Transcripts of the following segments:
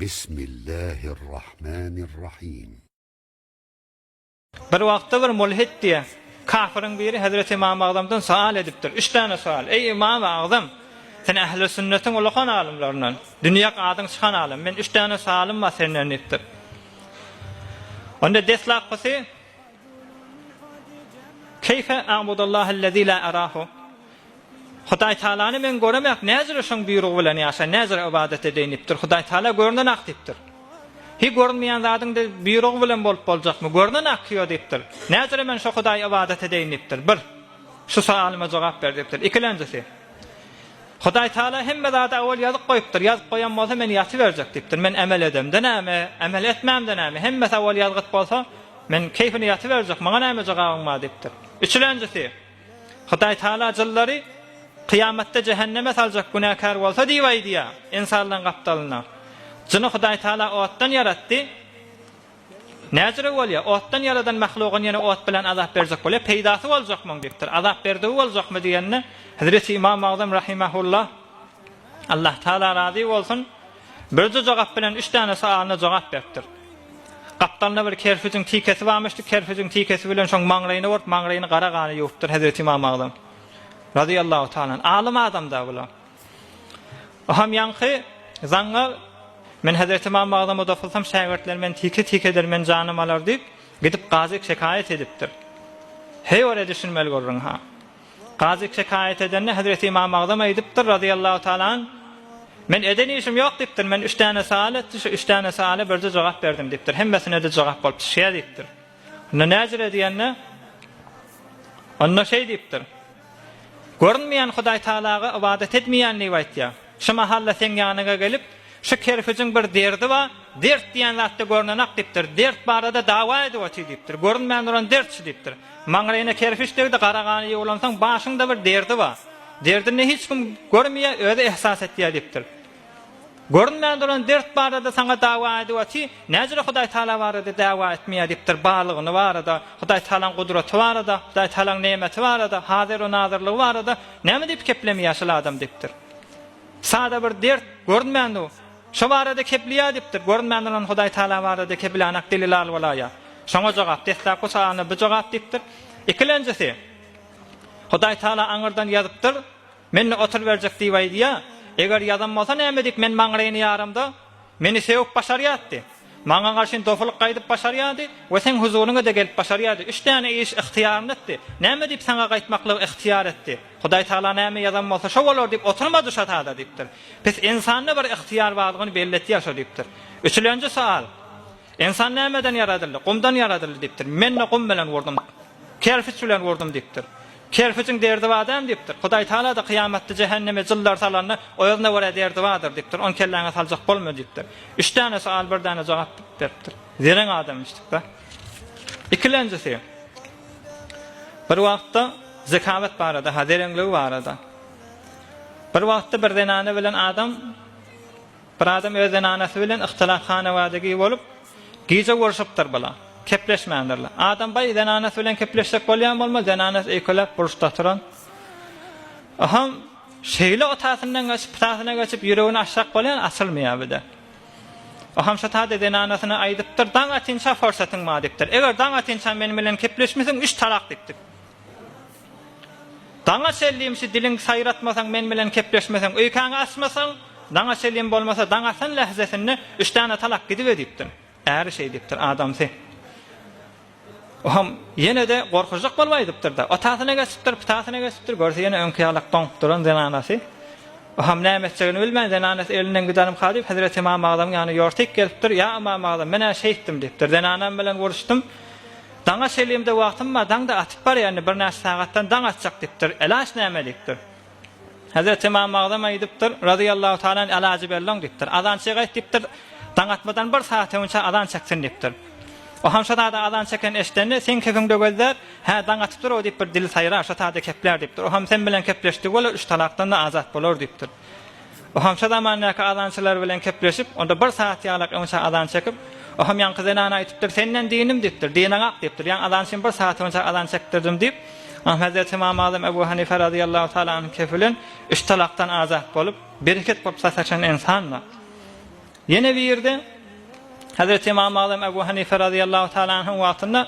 Bismillahirrahmanirrahim. Bir wagtda bir mulhid diýen kafyryň biri Hezreti Ymam Agzamdan soal edipdir. Üç däne soal. Eý Ymam Agzam! Sen ähli sünnetiň ulakan alymlaryndan, dünýä adyň çykan alym. Men üç däne soalym bar senden diýipdir. Onda deslapkysy Keýfe a'budullahellezî lâ erâhu? Hudaý Tagalany men göremek, näjüre şoň buýrugy bilen ýaşaýyn, näjüre ybadat edeýin diýipdir. Hudaý Tagala görünenak diýipdir. Hi görünmeýän zadyň de buýrugy bilen bolup boljakmy? Görünenak ki ýo diýipdir. Näjüre men şo Hudaýa ybadat edeýin diýipdir. Bir. Şu sowalyma jogap ber diýipdir. Ikilenjisi. Hudaý Tagala hemme zady awal ýazyp goýupdyr. Ýazyp goýan bolsa men ýatyberjek diýipdir. Men emel edemde näme, emel etmämde näme? Hemmesi awal ýazgyt bolsa, men keýfine ýatyberjek, maňa näme jogabyň bar diýipdir. Üçülenjisi. Hudaý Taala jyllary kyýamatda jähenneme saljak günäkär bolsa diýip aýdýar, ynsanlaryň gapdalynda. Jyny Hudaý Taala otdan ýaratdy. Näjüre bolýar? Otdan ýaradan mahlugyny ýene ot bilen azap berjek bolýar. Peýdasy boljakmy oň diýipdir. Azap berdigi boljakmy diýende, Hezreti Ymam Agzam rahimehullah, Allah Taala razy bolsun, birje jogap bilen üç däne sowalyna jogap beripdir. Gapdalynda bir kerpijiň tikesi barmyşdy, kerpijiň tikesi bilen şoň maňlaýyna urup, maňlaýyny gara gana ýuwupdyr Hezreti Ymam Agzam. Razyýallahu taala anh. Alym adam-da bular. Oham ýaňky zaňňar, Men Hezreti Ymam Agzama dopulsam, şägirtler meni tike-tike eder, men janym alar diýip, gidip gazyk şekaýat edipdir. Heý ora düşünmeli gürrüň ha. Kazy şekaýat edende Hezreti Ymam Agzam aýdypdyr, razyýallahu taala anh, Men eden işim ýok diýipdir, men üç däne sowal etdi, şu üç däne sowala birje jogap berdim diýipdir, hemmesine-de jogap bolup düşýär diýipdir. Onda näjüre diýende, onda şeý diýipdir, Görünmeýän Hudaý Tagalaga ybadat etmeýän diýip aýtýar. Şu mahal-da seň ýanyňa gelip, şu kerpijiň bir derdi bar, dert diýen zatda görnenak diýipdir, dert barada dawa edip otyr diýipdir, görünmän duran dert şu diýipdir. Maňlaýyna kerpiç degdi, gara gany ýuwlansoň, başyňda bir derdi bar. Derdini hiç kim görmeýär, özi ehsas etýär diýipdir. Görünmän duran dert barada saňa dawa edip otyr, näjüre Hudaý Taala barada dawa etmeýär diýipdir, barlygyny barada, Hudaý Taalaň gudraty barada, Hudaý Taalaň nemeti barada, hazyr-u-nazyrlygy barada näme diýip keplemeýär şul adam diýipdir. Sada bir dert görünmän dur. Şo barada kepleýär diýipdir. Görünmän duran Hudaý Taala barada keplänak dili lal bolaýýar. Şoňa jogap, deslapky sowalyna bu jogap diýipdir. Ikilenjisi, Hudaý Taala aňyrdan ýazypdyr, Men-de oturyberjek diýip aýdýar. Eger ýazan bolsa näme diýip, men maňraýyny ýaramda, meni sögüp başarýardy. Maňa garşyn dopulyk gaýdyp başarýardy we seň huzuryňa-da gelip başarýardy. Üç däne iş ygtyýarynda etdi. Näme diýip saňa gaýtmaklygy ygtyýar etdi? Hudaý Tagala näme ýazan bolsa şo bolar diýip oturmady şo tada diýipdir. Pes ynsanda bir ygtyýar barlygyny belletýär şo diýipdir. Üçülenji sowal. Ynsan nämeden ýaradyldy? Gumdan ýaradyldy diýipdir. Men-de gum bilen urdum. Kerpiç bilen urdum diýipdir. Kerpijiň derdi bar dämi diýipdir. Hudaý Tagala-da kyýamatda jähenneme jyllar salanda özüne görä derdi bardyr diýipdir. Ony kelläňe saljak bolma diýipdir. Üç däne sowal bir däne jogap beripdir. Zereň adam işdikda. Ikilenjisi. Bir wagtda zekawet barada, ha zereňligi barada. Bir wagtda bir zenana bilen adam bir adam öz zenanasy bilen yhtylaf hanawadagi bolup gije urşupdyr bula. Kepleşmändirler. Adam baý zenanasy bilen kepleşjek bolýan bolmaz, zenanasy öýkeläp burçda oturan. Aham şeýle otasyndan geçip, putasyna geçip ýüregini açjak bolýan, açylmaýar bir-de. Oham şo tada zenanasyna aýdypdyr, Daň atynça forsatyň bar diýipdir. Eger daň atynça meni bilen kepleşmeseň, üç talak diýipdir. Daňa çenlim şu diliň saýratmasaň, men bilen kepleşmeseň, öýkäňi açmasaň, daňa çenlim bolmasa, daň atan lähzesinde üç däne talak gidibe diýipdir. Äri şeý diýipdir, adamsy. Oham ýene-de gorkuzjak bolup aýdypdyr-da. Otasyna geçipdir, putasyna geçipdir, görse ýene öňki ýalak doňup duran zenanasy. Oham näme etjegini bilmän, zenanasy elinden giderimka diýip, hezreti Ymam Agzamyň ýanyna ýortyk gelipdir. Ýa Ymam Agzam, men-ä şeýtdim diýipdir. Zenanam bilen uruşdym. Daňa çenlimde wagtym bar, daň-da atyp barýar, indi birnäçe sagatdan daň atjak diýipdir. Elaç näme diýipdir. Hezreti Ymam Agzam aýdypdyr, Razyýallahu taala anh, Alajy belloň diýipdir. Azan çek aýt diýipdir. Daň atmadan bir sagat öňünçä azan çeksin diýipdir. O hem şo zada azan çeken eşidende, seň kefiňde gözlär, Hä, daň atypdyr-ow diýip bir dili saýrar, şo tada keplär diýipdir. O hem sen bilen kepleşdigi bolar, üç talakdan-da azat bolar diýipdir. O hem şo zamandaky azançylar bilen kepleşip, onda bir sagat ýalak öňçä azan çekip, o hem ýaňky zenana aýdypdyr, Senden dinim diýipdir, diniň ak diýipdir, ýaňy azançyny bir sagat öňçä azan çekdirdim diýip, Ymam Hezreti Ymam Azam Ebu Hanife razyýallahu taala anh kefilen üç talakdan azat bolup, bereket bolup saçan ynsan-da. Ýene birde Hazreti Ymam Agzam Ebu Hanife razyýallahu taala anhuň wagtynda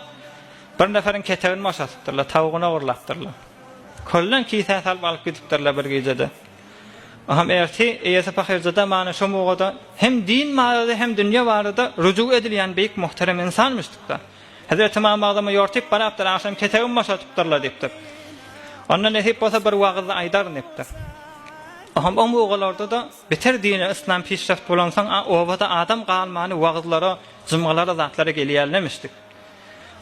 bir neferiň ketegini boşatypdyrlar, tawugyny ogurlapdyrlar. Kölden kisä salyp alyp gidipdirler bir gijede. Oňam erti eýesi pahyrjada mana şo mugada hem din barada hem dünýe barada rujuk edilýän beýik muhterem insanmyşdykda. Hezreti Ymam Agzama ýortyp barapdyr, agşam ketegimi boşatypdyrlar diýipdir. Onda nesip bolsa bir wagyz aýdaryn diýipdir. Oňam o mugalarda-da beter dine yslam pişreft bolansoň a obada adam galmany wagyzlara, jymgalara zatlara gelýärlemişdik.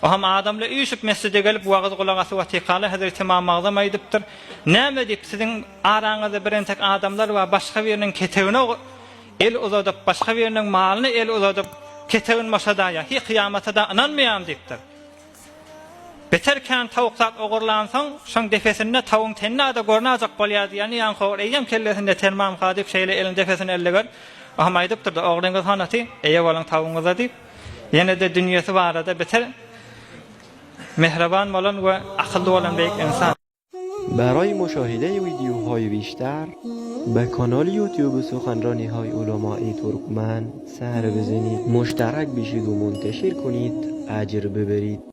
Oňam adamlar üýşüp mesjide gelip wagyz gulak asyp otyrkalar Hezreti Ymam Agzam aýdypdyr, Näme diýip siziň araňyzda birentek adamlar bar başga biriniň ketegine el uzadyp, başga biriniň malyna el uzadyp, ketegini boşadaýýar, hi kyýamata-da ynanmaýaryn diýipdir. Beter kän tawuk zat ogurlansoň, şoň depesinde tawugyň tenine-de görnäjek bolýar diýeni ýaňky ogry eýýäm kellesinde ten barmyka diýip şeýle elini depesine elleber. Oňam aýdypdyr-da, Ogryňyz hanaty, eýe boluň tawugyňyza diýip. Ýene-de dünýesi barada beter mähriban bolan we akylly bolan beýik ynsan. برای مشاهده ویدیوهای بیشتر به کانال یوتیوب سخنرانی های علمای ترکمن سر بزنید مشترک بشید و منتشر کنید اجر ببرید.